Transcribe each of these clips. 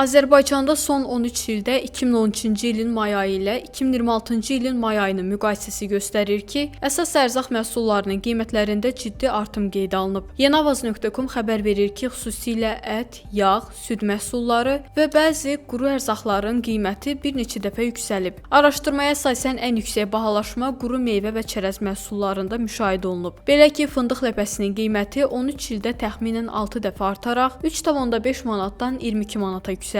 Azərbaycanda son 13 ildə 2013-cü ilin may ayı ilə 2026-cı ilin may ayının müqayisəsi göstərir ki, əsas ərzaq məhsullarının qiymətlərində ciddi artım qeydə alınıb. Yeniavaz.com xəbər verir ki, xüsusilə ət, yağ, süd məhsulları və bəzi quru ərzaqların qiyməti bir neçə dəfə yüksəlib. Araşdırmaya əsasən ən yüksək bahalaşma quru meyvə və çərəz məhsullarında müşahidə olunub. Belə ki, fındıq ləpəsinin qiyməti 13 ildə təxminən 6 dəfə artaraq 3,5 manatdan 22 manata yüksəlib.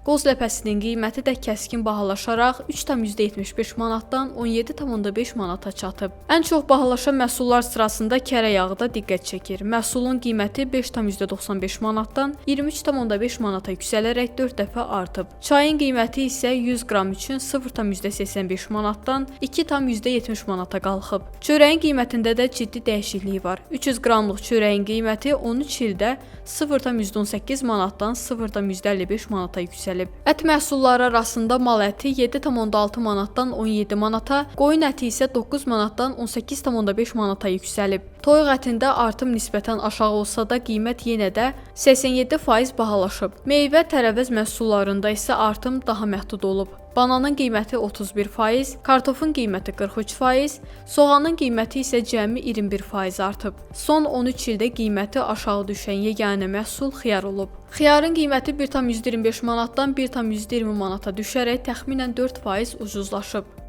Qoz ləpəsinin qiyməti də kəskin bahalaşaraq 3,75 manatdan 17,5 manata çatıb. Ən çox bahalaşan məhsullar sırasında kərə yağı da diqqət çəkir. Məhsulun qiyməti 5,95 manatdan 23,5 manata yüksələrək 4 dəfə artıb. Çayın qiyməti isə 100 qram üçün 0,85 manatdan 2,70 manata qalxıb. Çörəyin qiymətində də ciddi dəyişiklik var. 300 qramlıq çörəyin qiyməti 13 ildə 0,18 manatdan 0,55 manata yüksəlib. Ət məhsulları arasında mal əti 7,6 manatdan 17 manata, qoyun əti isə 9 manatdan 18,5 manata yüksəlib. Toyuq ətində artım nisbətən aşağı olsa da qiymət yenə də 87% bahalaşıb. Meyvə, tərəvəz məhsullarında isə artım daha məhdud olub. Bananın qiyməti 31%, kartofun qiyməti 43%, soğanın qiyməti isə cəmi 21% artıb. Son 13 ildə qiyməti aşağı düşən yeganə məhsul xiyar olub. Xiyarın qiyməti 1,25 manatdan 1,20 manata düşərək təxminən 4% ucuzlaşıb.